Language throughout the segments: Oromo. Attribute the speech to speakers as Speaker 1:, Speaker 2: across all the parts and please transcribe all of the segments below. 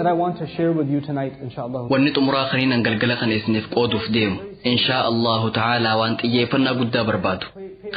Speaker 1: that I want to share with you tonight, inshallah.
Speaker 2: Wanni xumuraa kaniin galgala kana isiniif qooduuf deemu inshaa Allahu ta'aalaa waan xiyyeeffannaa guddaa barbaadu.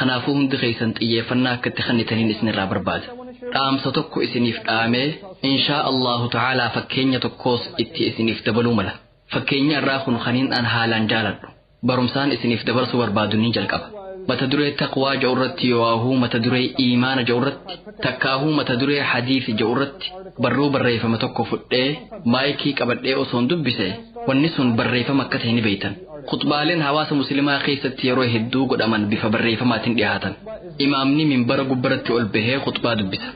Speaker 2: Kanaafuu hundi keessan xiyyeeffannaa akka itti kennitaniin isinirraa barbaada. Dhaamsa tokko isiniif dhaamee inshaa Allahu ta'aalaa fakkeenya tokkos itti isiniif dabaluu mala. Fakkeenya irraa kun kaniin an haalaan jaaladhu. Barumsaan isiniif dabarsuu barbaadu ni jalqaba. Mata duree taqwaa jedhu irratti yoo'aahuu mata duree iimaana jedhu irratti takkaahuu mata duree hadiisi jedhu irratti barruu barreeffama tokko fudhee maayikii qabadhee osoon dubbise wanni sun barreeffama akka ta'e ni beeytan. Khutbaaleen hawaasa musliimaa keessatti yeroo hedduu godhaman bifa barreeffamaatiin dhiyaatan. Imaamni minbara gubbaratti ol bahee khutbaa dubbisa.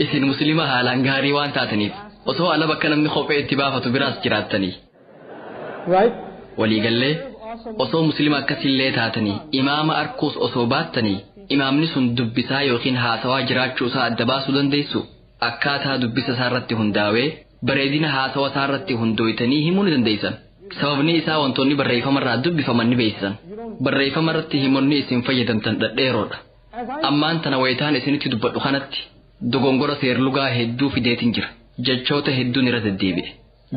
Speaker 2: Isin musliima haalaan gaarii waan taataniif osoo ala bakka namni kophee itti baafatu biraas jiraattanii.
Speaker 1: Right?
Speaker 2: Waliigallee osoo musliima akkasillee taatanii imaama arkuus osoo baattanii imaamni sun dubbisaa yookiin haasawaa jiraachuu isaa adda baasuu dandeessu. Akkaataa dubbisa isaa irratti hundaa'ee bareedina haasawa isaa irratti hundooytanii himuu ni dandeessan. Sababni isaa wantoonni barreeffama irraa dubbifaman ni beeksisan. Barreeffama irratti himoonni isin fayyadamtan dhedheeroodha. Ammaan tana wayitaan isinitti dubbadhu kanatti dogongora seerlugaa hedduu fideetiin jira. Jechoota hedduun irra deddeebi'e.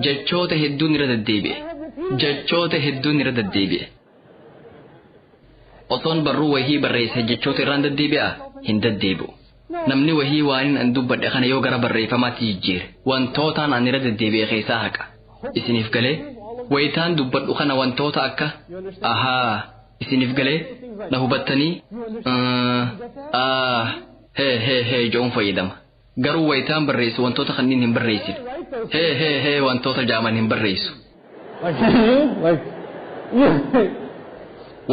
Speaker 2: Jechoota hedduun irra deddeebi'e. Jechoota hedduun irra deddeebi'e. Osoon barruu wahii barreesse jechoota irraan deddeebi'aa? Hin deddeebi'u. Namni wahii waanin an dubbadhe kana yoo gara barreeffamaatti jijjiire wantootaan an irra deddeebi'e keessaa haqa. Isiniif galee wayitaan dubbadhu kana wantoota akka ahaa isiniif galee na hubattanii hee hee hee jedhuun fayyadama. Garuu wayitaan barreessu wantoota kanneen hin barreessine. Hee hee hee wantoota jaaman hin barreessu.
Speaker 1: Like,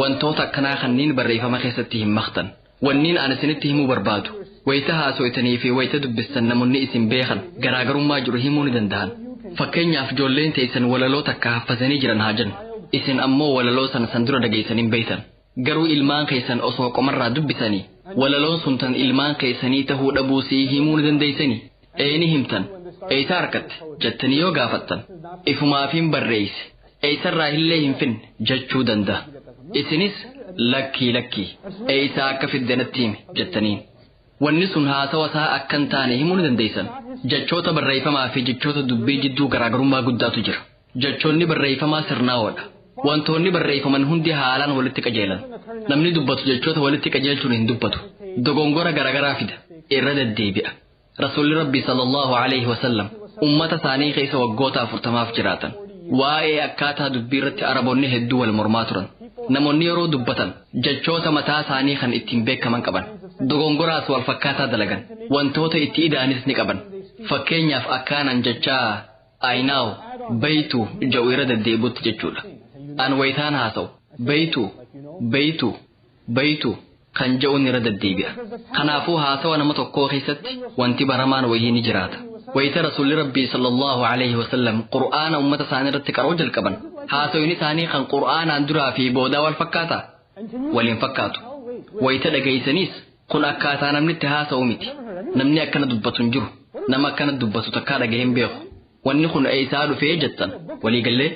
Speaker 2: Wantoota akkanaa kanneen barreeffama keessatti hin maqtan. Wanniin an isinitti himuu barbaadu wayita haaso'itanii fi wayita dubbistan namoonni isin beekan garaagarummaa jiru himuu ni danda'an. Fakkeenyaaf ijoolleen teessan walaloo takka haffazanii jiran haa jennu. Isin ammoo walaloo sana san dura dhageessanii hin beektan. Garuu ilmaan keessan osoo qomarraa dubbisanii walaloon sun tan ilmaan keessanii tahuu dhabuu sii himuu ni dandeessanii. Ee ni himtan. Eessa harkatte jettanii yoo gaafattan ifumaafin barreesse. Eessarraa illee hin finne jechuu danda'a. Isinis lakkii lakkii eessaa akka fidde natti himi jettaniin. Wanni sun haasawa isaa akka hin taane himuu ni dandeessan. Jechoota barreeffamaa fi jechoota dubbii jidduu garaagarummaa guddaatu jira. Jechoonni barreeffamaa sirnaa'oodha. Wantoonni barreeffaman hundi haalaan walitti qajeelan. Namni dubbatu jechoota walitti qajeelchuun hin dubbatu. Dogongora garaagaraa fida. Irra deddeebi'a. Rasuulli Rabbii sallallahu alaihi wasallam ummata isaanii keessa waggoota 40 jiraatan. Waa'ee akkaataa dubbii irratti Araboonni hedduu wal mormaa turan. Namoonni yeroo dubbatan jechoota mataa isaanii kan ittiin beekaman qaban. Dogongoraas wal fakkaataa dalagan. Wantoota itti ida'anis ni qaban. Fakkeenyaaf akkaanan jechaa ayinaaw bayitu jedhu irra deddeebi'utti jechuudha. An wayitaan haasa'u bayitu bayitu bayitu kan jedhuun irra deddeebi'a. Kanaafuu haasawa nama tokkoo keessatti wanti baramaan wayii ni jiraata. Wayita Rasuulli Rabbii sallallahu alaihi wasallam Qur'aana uummata isaanii irratti qaroo jalqaban. Haasawni isaanii kan Qur'aanaan duraa fi boodaa wal fakkaataa? Waliin fakkaatu. Wayita dhageessaniis kun akkaataa namni itti haasa'u miti. Namni akkana dubbatu hin jiru. Nama akkana dubbatu takkaa dhaga'ee hin beeku. Wanni kun eessaa dhufee jettan waliigallee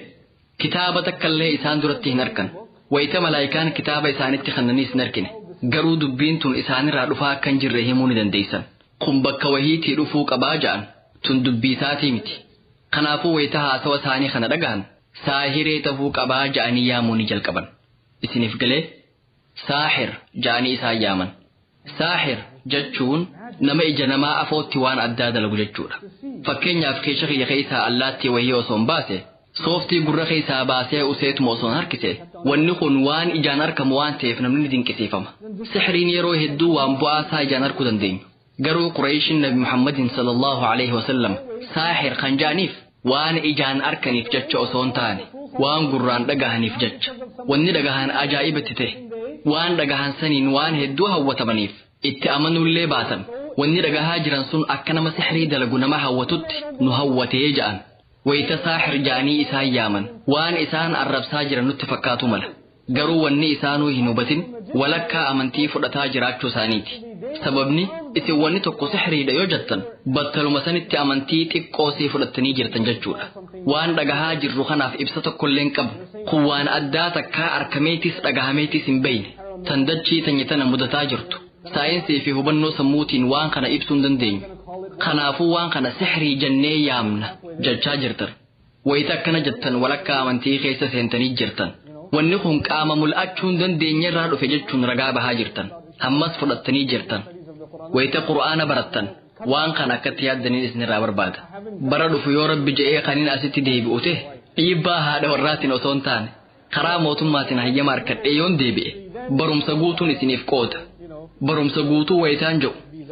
Speaker 2: kitaaba takkallee isaan duratti hin arkan. Wayita malaayikaan kitaaba isaanitti kennaniis hin argine. Garuu dubbiin tun isaanirraa dhufaa akka hin jirre himuu ni dandeessan. Kun bakka wahiitii dhufuu qabaa ja'an tun dubbii isaatii miti. Kanaafuu wayita haasawa isaanii kana dhaga'an saahiree tahuu qabaa ja'anii yaamuu ni jalqaban. Isiniif galee saahir ja'anii isaan yaaman. Saahir jechuun nama ija namaa afootti waan addaa dalagu jechuudha. Fakkeenyaaf keesha kiyya keessaa allaattii wayii osoo hin baase sooftii gurra keessaa baasee useetuma osoo hin harkise wanni kun waan ijaan argamu waan ta'eef namni ni dinqisiifama. Sixiriin yeroo hedduu waan bu'aa isaa ijaan arguu dandeenyu. Garuu Qureeshiin Nabi Muhammadin sallallahu alaihi wasallam saahir kan ja'aniif waan ijaan arkaniif jecha osoo hin taane waan gurraan dhagahaniif jecha. Wanni dhagahan ajaa'ibatti ta'e waan dhagahan saniin waan hedduu hawwatamaniif itti amanuullee baatan. Wanni dhagahaa jiran sun akka nama sixirii dalagu nama hawwatutti nu hawwatee ja'an. Wayita saahir ja'anii isaan yaaman waan isaan arrabsaa jiran nutti fakkaatu mala. Garuu wanni isaanuu hin hubatin walakkaa amantii fudhataa jiraachuu isaaniiti. Sababni isin wanni tokko sixiriidha yoo jettan battaluma sanitti amantii xiqqoo sii fudhattanii jirtan jechuudha. Waan dhagahaa jirru kanaaf ibsa tokkollee hin qabnu. Kun waan addaa takkaa arkameetis dhagahameetis hin beeyne. Tan dachii tanya tana mudataa jirtu. Saayinsii fi hubannoo sammuutiin waan kana ibsuu hin dandeenyu. Kanaafuu waan kana sixirii jennee yaamna. jechaa jirtan. Wayita akkana jettan walakkaa amantii keessa seentanii jirtan. Wanni kun qaama mul'achuu hin dandeenye irraa dhufe jechuun ragaa bahaa jirtan. Hammas fudhattanii jirtan. Wayita Qur'aana barattan waan kana akkatti yaaddaniin isinirraa barbaada. Bara dhufu yoo Rabbi je'ee kaniin asitti deebi'u ta'e dhiibbaa haadha warraatiin osoo hin taane karaa mootummaatiin hayyama harkadhee yoon deebi'e barumsa guutuun isiniif qooda. Barumsa guutuu wayitaan jedhu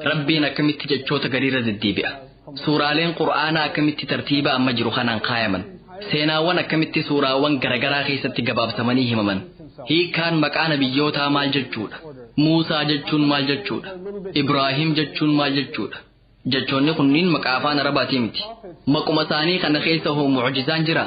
Speaker 2: Rabbiin akkamitti jechoota gadiirra deddeebi'a. Suuraaleen Qur'aanaa akkamitti tartiiba amma jiru kanaan kaayaman. Seenaawwan akkamitti suuraawwan garagaraa keessatti gabaabsamanii himaman. Hiikkaan maqaa nabiyyootaa maal jechuudha? Muusaa jechuun maal jechuudha? Ibraahim jechuun maal jechuudha? Jechoonni kunniin maqaa afaan Arabaatii miti. Maquma isaanii kana keessa hoo mucjizaan jira?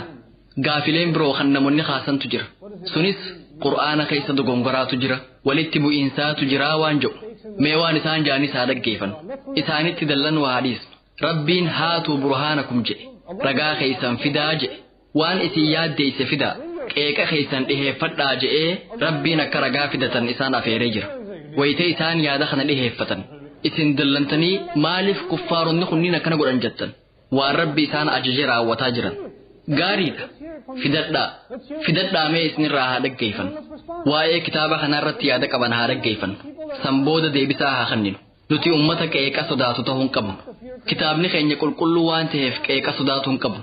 Speaker 2: Gaafileen biroo kan namoonni kaasantu jira. Sunis Qur'aana keessa dogongoraatu jira, walitti bu'iinsaatu jira waan jedhu. Mee waan isaan jaanis haa dhaggeeffannu. Isaanitti dallan waa dhiisnu. Rabbiin haatuu burhaanakum jedhe. Ragaa keessan fidaa jedhe. Waan isin yaaddeesse fidaa. Qeeqa keessan dhiheeffadhaa jedhee Rabbiin akka ragaa fidatan isaan afeeree jira. Wayitee isaan yaada kana dhiheeffatan. Isin dallantanii maaliif kuffaaronni kunniin akkana godhan jettan? Waan Rabbi isaan ajaje raawwataa jiran. Gaariidha. Fidadhaa. Fidadhaa mee isinirraa haa dhaggeeffannu. Waa'ee kitaaba kanarratti yaada qaban haa dhaggeeffannu. San booda deebisaa haa kenninu. Nuti ummata qeeqa sodaatu ta'uu hin qabnu. Kitaabni keenya qulqulluu waan ta'eef qeeqa sodaatu hin qabnu.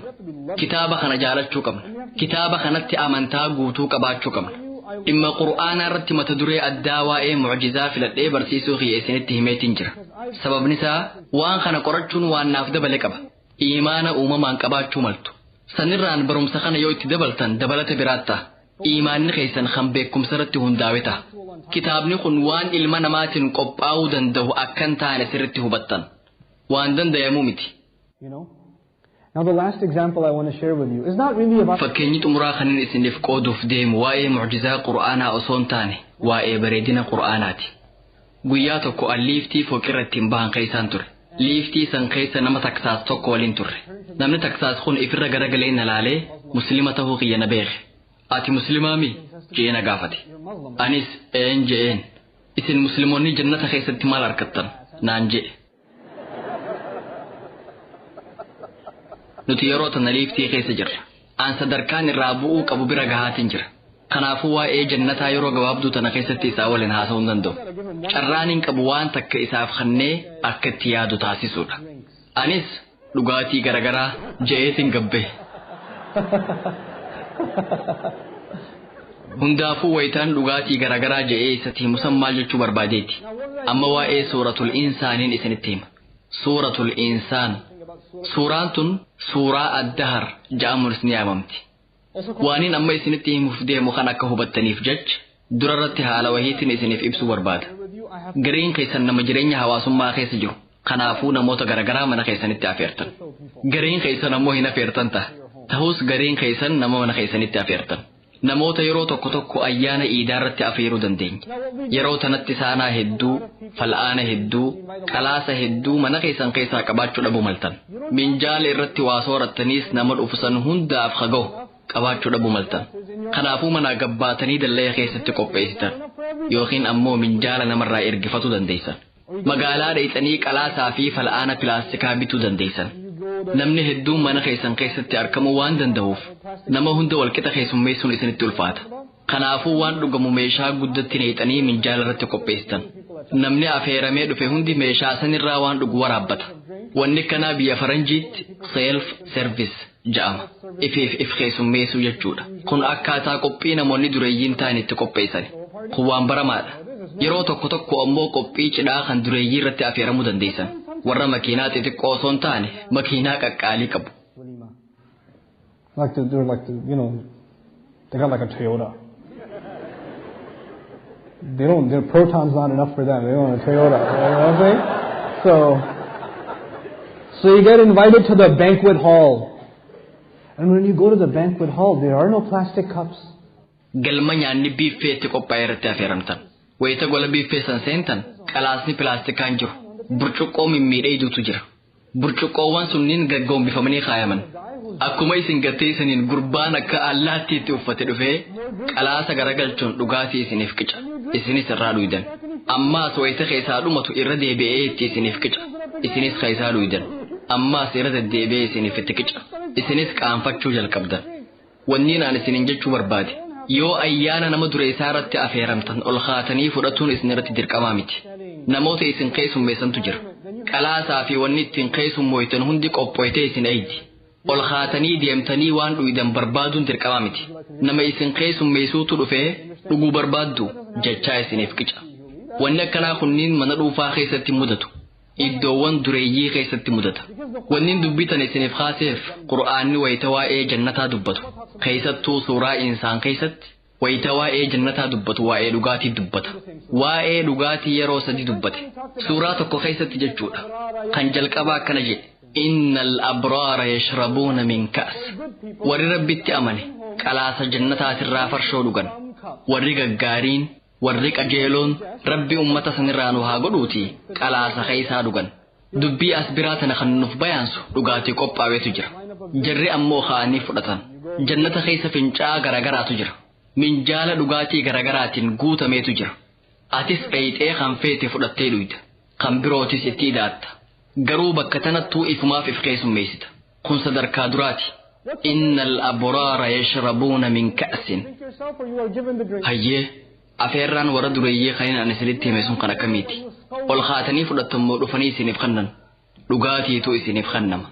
Speaker 2: Kitaaba kana jaalachuu qabna. Kitaaba kanatti amantaa guutuu qabaachuu qabna. Dhimma Qur'aanaa irratti mata duree addaa waa'ee mucjizaa filadhee barsiisuu kiyya isinitti himeetiin jira. Sababni isaa waan kana qorachuun waan naaf dabale qaba. Iimaana uumamaan qabaachuu maltu. Sanirraan barumsa kana yoo itti dabaltan dabalata biraat ta'a. Iimaanni keessan kan beekumsa irratti hundaa'e ta'a. Kitaabni kun waan ilma namaatiin qophaa'uu danda'u akka hin taane sirriitti hubattan. Waan danda'amuu miti.
Speaker 1: You know? Now the last example I want to share with you is not really about
Speaker 2: Fakkeenyi xumuraa kanin isiniif qooduuf deemu waa'ee mucjizaa Qur'aanaa osoo hin taane waa'ee bareedina Qur'aanaati. Guyyaa tokko an liiftii fooqirra ittiin bahan keessaan ture. Liiftii san keessa nama taksaas tokko waliin turre. Namni taksaas kun ifirra garagalee na laalee muslima ta'uu kiyya na beeke. Ati muslimaa mi? Je'ee na gaafate. Anis een je'een. Isin musliimoonni jannata keessatti maal argattan? Naan je'e. Nuti yeroo tana liiftii keessa jirra. An sadarkaan irraa bu'uu qabu bira gahaatiin jira. Kanaafuu waa'ee jannataa yeroo gabaabduu tana keessatti isaa waliin haasa'uu hin danda'u. Carraan hin qabu waan takka isaaf kennee akka itti yaadu taasisuudha. Anis dhugaatii garagaraa je'eetiin gabbe. Hundaafuu wayitaan dhugaatii garagaraa je'ee isatti himu san maal jechuu barbaadeeti. Amma waa'ee suuratul insaaniin isinitti hima. Suuratul insaan. Suuraan tun suuraa addahar ja'amuunis ni yaamamti. Waaniin amma isinitti himuuf deemu kan akka hubattaniif jecha durarratti haala wahiitiin isiniif ibsuu barbaada. Gariin keessan nama jireenya hawaasummaa keessa jiru. Kanaafuu namoota garagaraa mana keessanitti afeertan. Gariin keessan ammoo hin afeertan ta'a. Ta'us gariin keessan nama mana keessanitti afeertan. Namoota yeroo tokko tokko ayyaana iidaa irratti afeeruu dandeenya. Yeroo tanatti saanaa hedduu, fal'aana hedduu, qalaasa hedduu mana keessan keessaa qabaachuu dhabuu maltan. Minjaala irratti waa soorattaniis nama dhufu san hundaaf haga'u qabaachuu dhabuu maltan. Kanaafuu manaa gabbaatanii dallaya keessatti qopheessitan. Yookiin ammoo minjaala namarraa ergifatu dandeessan. Magaalaa dheexanii qalaasaa fi fal'aana pilaastikaa bituu dandeessan. Namni hedduun mana keessan keessatti argamuu waan danda'uuf nama hunda walqixa keessummeessuun isinitti ulfaata. Kanaafuu waan dhugamu meeshaa guddatti neexanii minjaala irratti qopheessitan. Namni afeeramee dhufe hundi meeshaa sanirraa waan dhugu waraabbata. Wanni kanaa biyya faranjiitti self service ja'ama. Ifiif if keessummeessuu jechuudha. Kun akkaataa qophii namoonni dureeyyiin ta'an itti qopheessani. Kun waan baramaadha. Yeroo tokko tokko ammoo qophii cidhaa kan dureeyyii irratti afeeramuu dandeessan. Warra makiinaa xixiqqoo osoo hin taane makiinaa qaqqaalii qabu.
Speaker 1: Like they're like the, you know, they got like a Toyota. They don't, their Proton's not enough for them. They want a Toyota. You know what I'm saying? So you get invited to the banquet hall. And when you go to the banquet hall, there are no plastic cups.
Speaker 2: Galma nyaanni biiffeetti qophaa'e irratti afeeramtan. Wayita gola biiffee san seentan qalaasni pilaastikaan jiru. Burcuqqoo mimmiidheeduutu jira. Burcuqqoowwan sunniin gaggoombifamanii kaayaman. Akkuma isin gattee isiniin gurbaan akka allaattiitti uffate dhufee qalaasa garagalchuun dhugaatii isiniif qica. Isinis irraa dhuydan. Ammaas wayita keessaa dhumatu irra deebi'ee itti isiniif qica. Isinis keessaa dhuydan. Ammaas irra deddeebi'ee isiniif itti qica. Isinis qaanfachuu jalqabdan. Wanniin aan isinin jechuu barbaade, yoo ayyaana nama dureessaa irratti afeeramtan ol kaatanii fudhatuun isin irratti dirqamaa miti. Namoota isin keessummeessantu jira. Qalaasaa fi wanni ittiin keessummooytan hundi qophooytee isin eeydi. Ol kaatanii deemtanii waan dhuydan barbaaduun dirqamaa miti. Nama isin keessummeessuutu dhufee dhuguu barbaaddu jechaa isiniif qica. Wanni akkanaa kunniin mana dhuunfaa keessatti mudatu. Iddoowwan dureeyyii keessatti mudata. Wanniin dubbitan isiniif kaaseef Qur'aanni wayita waa'ee jannataa dubbatu. Keessattuu suuraa insaan keessatti wayita waa'ee jannataa dubbatu waa'ee dhugaatii dubbata. Waa'ee dhugaatii yeroo sadi dubbate. Suuraa tokko keessatti jechuudha. Kan jalqabaa akkana jedhe. Innal abraara yashrabuuna min ka'as. Warri Rabbitti amane qalaasa jannataatirraa farshoo dhugan. Warri gaggaariin, warri qajeeloon Rabbi ummata sanirraa nu haa godhuuti qalaasa keessaa dhugan. Dubbii as biraa tana kan nuuf bayaansu dhugaatii qophaa'etu jira. Jarri ammoo kaa'anii fudhatan. Jannata keessa fincaa'aa garagaraatu jira. Minjaala dhugaatii garagaraatiin guutameetu jira. Atis dhayixee kan feete fudhattee dhuyda. Kan birootis itti idaatta. Garuu bakka tanattuu ifumaaf if keessummeessita. Kun sadarkaa duraati. Innal abraara yashrabuuna min ka'sin.
Speaker 1: Drink yourself or you are given the drink.
Speaker 2: Hayyee, afeerraan warra dureeyyii kanneen ani isinitti hime sun kan akkamiiti? Ol kaatanii fudhattammoo dhufanii isiniif kennan. Dhugaatiitu isiniif kennama.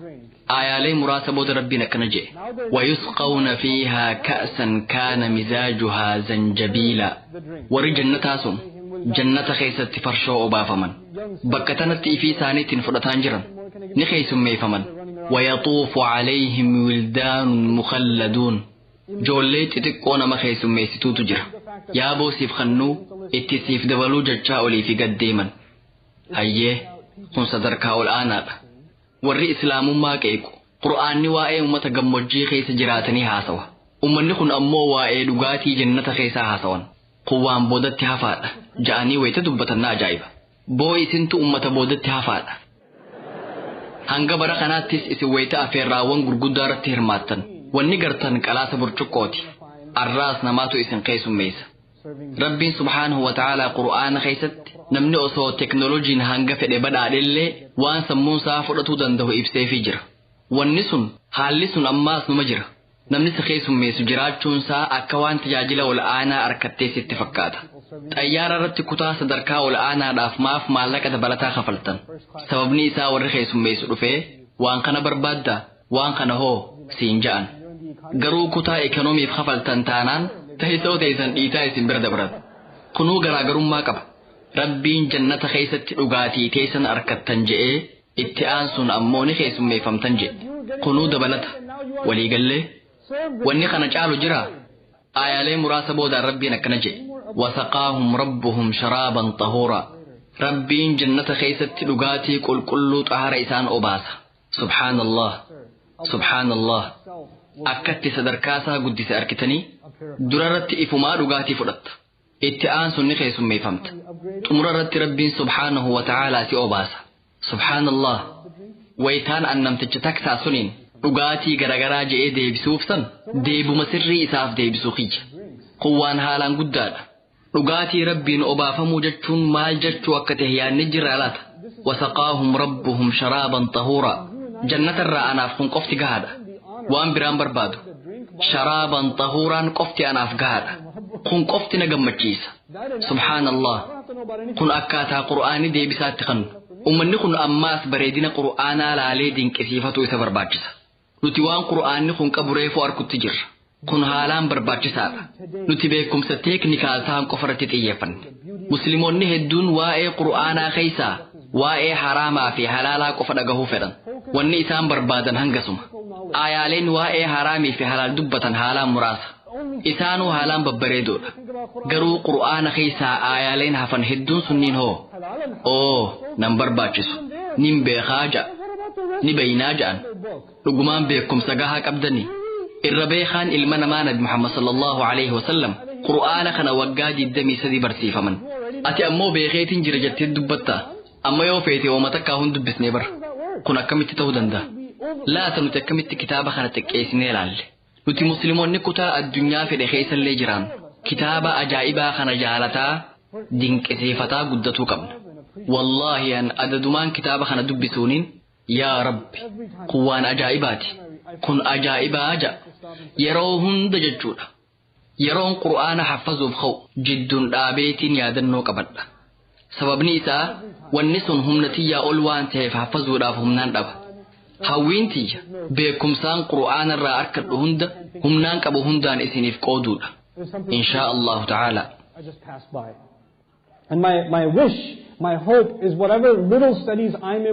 Speaker 2: Aayaalee muraasa booda Rabbiin akkana jedhe. Wayusqawna fiihaa ka'san kaana mizaajuhaa zanjabiila. Warri jannataa sun jannata keessatti farshoo obaafaman. Bakka tanatti ifii isaaniitiin fudhataan jiran. Ni keessummeeffaman. Wayaxuufu calayhim wildaanun mukhalladuun. Joollee xixiqqoo nama keessummeessituutu jira. Yaaboo siif kennuu, itti siif dabaluu jechaa olii fi gad deeman. Hayyee, kun sadarkaa ol aanaadha. Warri islaamummaa qeequ, Qur'aanni waa'ee uummata gammoojjii keessa jiraatanii haasawa. Uummanni kun ammoo waa'ee dhugaatii jannata keessaa haasawan. Kun waan boodatti hafaadha. Ja'anii wayita dubbatan na ajaa'iba. Boo isintu uummata boodatti hafaadha. Hanga bara kanaattis isin wayita afeerraawwan gurguddaa irratti hirmaattan. Wanni gartan qalaasa burcuqqooti. Arraas namaatu isin keessummeessa. Rabbiin subhaanahu wa ta'aalaa Qur'aana keessatti namni osoo teknooloojiin hanga fedhe badhaadhellee waan sammuun isaa fudhatuu danda'u ibseefii jira. Wanni sun haalli sun ammaas numa jira. Namni si keessummeessu jiraachuun isaa akka waan tajaajila ol aanaa arkattee sitti fakkaata. Xayyaara irratti kutaa sadarkaa ol aanaadhaaf maaf maallaqa dabalataa kafaltan? Sababni isaa warri keessummeessu dhufee waan kana barbaaddaa, waan kana hoo siin ja'an. Garuu kutaa ikoonomiif kafaltan taanaan teessoo teessan dhiitaa isin bira dabran. Kunuu garaagarummaa qaba. Rabbiin jannata keessatti dhugaatii teessan argattan je'ee itti aansuun ammoo ni keessummeeffamtan jedhe. Kunuu dabalata. Waliigallee wanni kana caalu jira. Aayaalee muraasa boodaan Rabbiin akkana jedhe. Wasaqaahum rabbuhum sharaaban xahuuraa. Rabbiin jannata keessatti dhugaatii qulqulluu xaara isaan obaasa. Subhaanallah. Subhaanallah. Akkatti sadarkaasaa guddise arkitanii durarratti ifumaa dhugaatii fudhatta. Itti aansuun ni keessummeeffamta. Xumurarratti Rabbiin subhaanahu wa ta'aalaa si obaasa. Subhaanallah. Wayitaan an namticha taksaa suniin dhugaatii garagaraa je'ee deebisuuf san deebuma sirrii isaaf deebisuu kiyya. Kun waan haalaan guddaadha. Dhugaatii Rabbiin obaafamuu jechuun maal jechuu akka ta'e yaadni jirra laata? Wasaqaahum rabbuhum sharaaban xahuuraa. Jannatarraa anaaf kun qofti gahaadha. Waan biraan barbaadu. Sharaaban xahuuraan qofti anaaf gahaadha. Kun qofti na gammachiisa. Subhaanallah. Kun akkaataa Qur'aanni deebisaatti kennu. Uummanni kun ammaas bareedina Qur'aanaa laalee dinqisiifatu isa barbaachisa. Nuti waan Qur'aanni kun qabu reefuu arkutti jirra. Kun haalaan barbaachisaadha. Nuti beekumsa teeknikaal ta'an qofa irratti xiyyeeffanne. Musliimoonni hedduun waa'ee Qur'aanaa keessaa waa'ee haraamaa fi halaalaa qofa dhagahuu fedhan. Wanni isaan barbaadan hangasuma. Aayaaleen waa'ee haraamii fi halaal dubbatan haalaan muraasa. Isaanuu haalaan babbareedoodha. Garuu Qur'aana keessaa aayaaleen hafan hedduun sunniin hoo? Oo, nan barbaachisu. Nin beekaa ja'a. Ni beeynaa ja'an. Dhugumaan beekumsa gahaa qabdanii. Irra beekaan ilma namaa Nabi Muhammad sallallahu alaihi wasallam Qur'aana kana waggaa 23 barsiifaman. Ati ammoo beekeetiin jira jettee dubbatta. Amma yoo feete hooma takkaa hun dubbisnee bara. Kun akkamitti ta'uu danda'a? Laata nuti akkamitti kitaaba kana xiqqeessinee ilaalle? Nuti musliimoonni kutaa addunyaa fedhe keessallee jiraan kitaaba ajaa'ibaa kana jaalataa dinqisiifataa guddatuu qabna. Wallaahi an adadumaan kitaaba kana dubbisuuniin yaa Rabbi kun waan ajaa'ibaati. Kun ajaa'ibaa ja'a. Yeroo hunda jechuudha. Yeroon Qur'aana haffazuuf ka'u jidduun dhaabeetiin yaadannoo qabadha. Sababni isaa wanni sun humna tiyyaa ol waan ta'eef haffazuudhaaf humnaan dhaba. Hawwiin tiyya beekumsaan Qur'aana irraa arkadhu hunda humnaan qabu hundaan isiniif qooduudha.
Speaker 1: There's something
Speaker 2: Inshaa Allahu ta'ala.
Speaker 1: I just pass by. And my wish, my hope is whatever little studies I'm